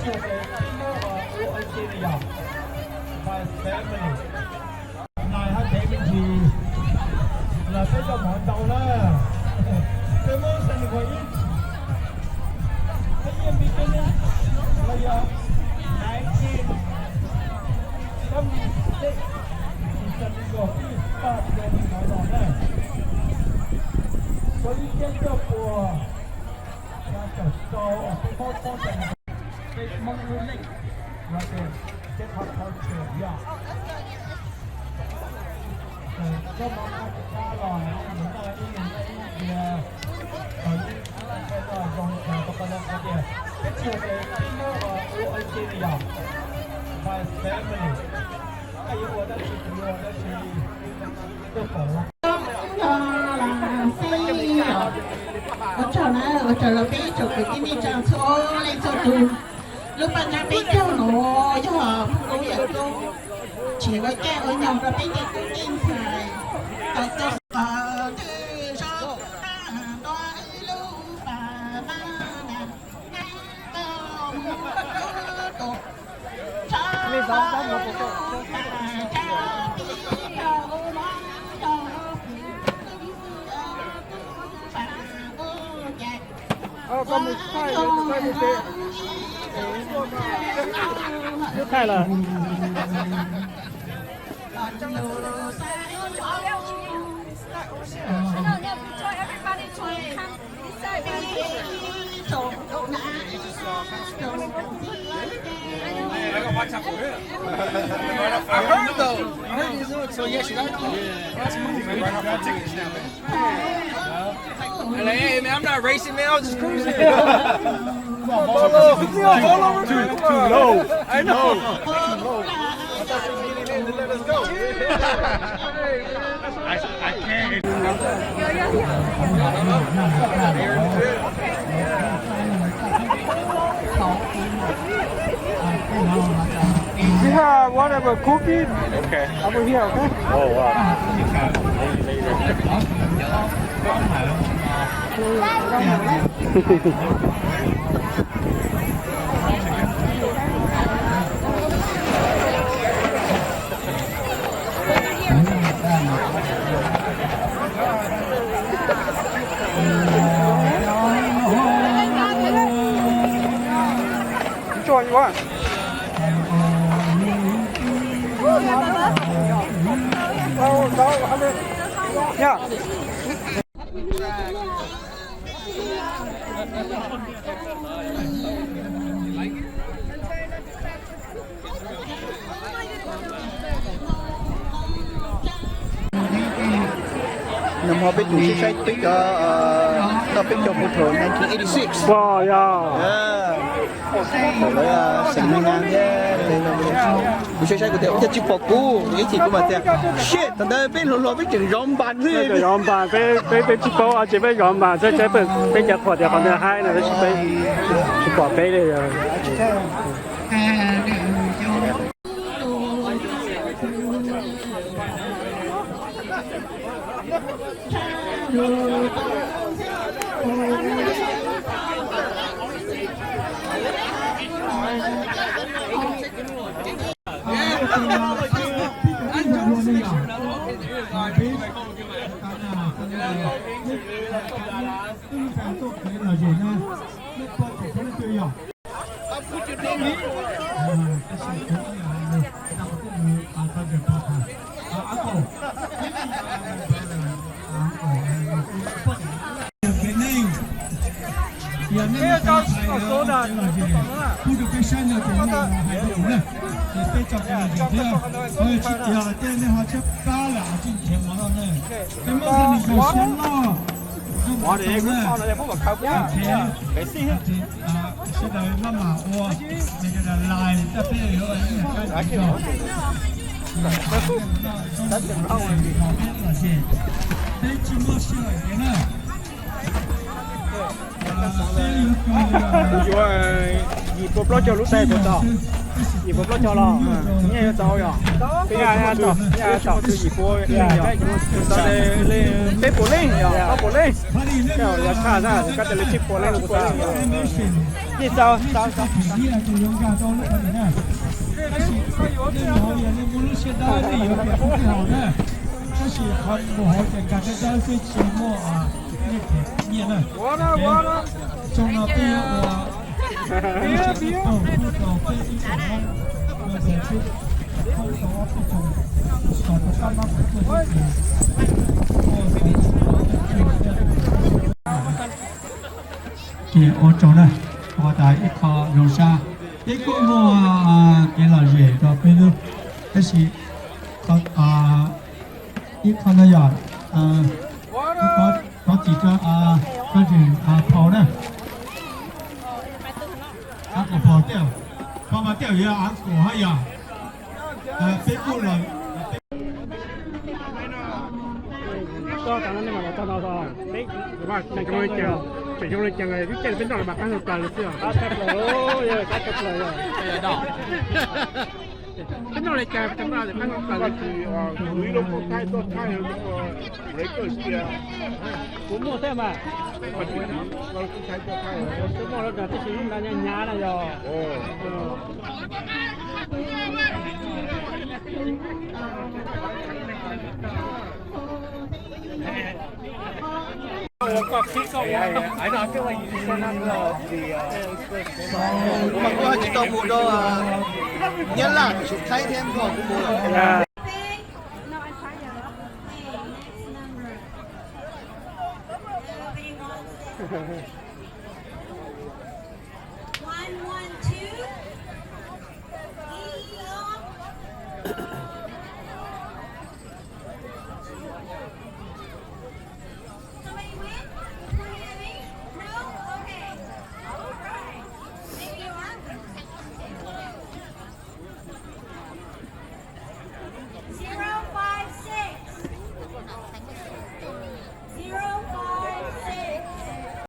Ua ua ke li yog by family. Nais hab kev me ntsis los peb coj mov ntau na. Peb muab San Nicolas ib, peb yeej npib peb neeg los yog nais kab mis teb San Nicolas pib paj dua li no los na. Ua ib siab coj puas xya caum rau peb mob mob San Nicolas, peb Hmoob lub neej los tias peb qhov culture yog koj mov qab tsis qab los mus noj ib mus noj ib tias, zoo tias peb tsis ua ke, peb muab ua ua ke li yog by family. Koj yuav ua dab tsi kuv yuav ua dab tsi. Ua tsaug na, ua tsaug rau peb tsoom kwv tij neej tsa txhua leej txhua tus. Lub paj ntsab peb caug nuav yog phooj ywg Yawm Tub nrhiav ua caij ua nyoog rau peb tej tub tej ntxhais tau txog qhov twg zoo tag ntua ib lub pas mas na. Thaij lawm. I heard though. I heard he's doing so. Yeah, she got it. Hey, man, I'm not racing, man. I was just cruising. Come on, Bolo. Come on, Bolo. Too, too low. I know. Too low. I thought you were getting in to let us go. I, I can't. You have whatever cookie? Okay. Over here, okay? Oh, wow. Nag hmo peb tug saib saib peb cov, noj peb caug photo nineteen eighty-six. Yog. Kuv saib saib kuv tias ua cas tsis pom kuv, ib chim kuv mam tias, shit, thaum ntawd peb hluas hluas peb tseem zov npas xwb. Zov npas, peb, peb tsis paub dab tsi, peb zov npas xwb, peb cov qhuas tias qhov ntawd haib no tab sis peb tsis pom peb li. Yog nej muaj txoj hais lom zem pub rau peb saib no ces nej hais rau kuv na, ces peb tso kuv lom zem thiab. Yog tias nej ho tshaib plab lawm tsis nrhiav mov no na, peb muab rau nws nkaus siab loj. Sawv daws maj mam ua, nws yog lais taj peb yuav ua ib yam kab ntxiv zog. Peb tsis muaj sij hawm nrhiav na. Yuav yim pua plaub caug lub taig puas tau? Yim puas plaub caug los, nyiaj yuav txaus yog? Nyiaj txaus, nyiaj txaus, yim puas, yog, peb puas leej yog, ob puas leej. Koj yuav tshaj na, koj cov li tsib puas leej los kuv xav. Nyiaj txaus, txaus, txaus. Tab sis qhov mus hauv ces nkag dawb dawb xwb tsis muaj nyiaj na. Xyoo no peb yuav ua lub sij hawm ib tog kuj rau peb ib tsoom Hmoob, mus ntxiv xwb, thoob rau ob peb xyoo, txog rau kab mob kuv tuaj xwb ces ua peb ib tsoom Hmoob tuaj thiaj ces ua tsaug na, ua tas ib qho zoo sab. Peb kuj muaj kev lom zem rau peb lub, tab sis ib qho no yog thov txim rau koj tseem phau na. Phau tiaj, phau mas tiaj yog av kuam hab yog peb kuj los. Tseem zoo li cas, lub caij peb noj mas qab hau plaws li xwb os. Peb noj li cas, peb noj li qab hau plaws li. Kuv ib lub koob thaij tuaj thaij, kuv muaj thiab mas. Kuv muaj lub nram tib si lub nrad hnyav hnyav na yog. Mas kuv tsis tau mus rau Nyab Laj, kuv tsis thaib thiab, kuv mus lawm.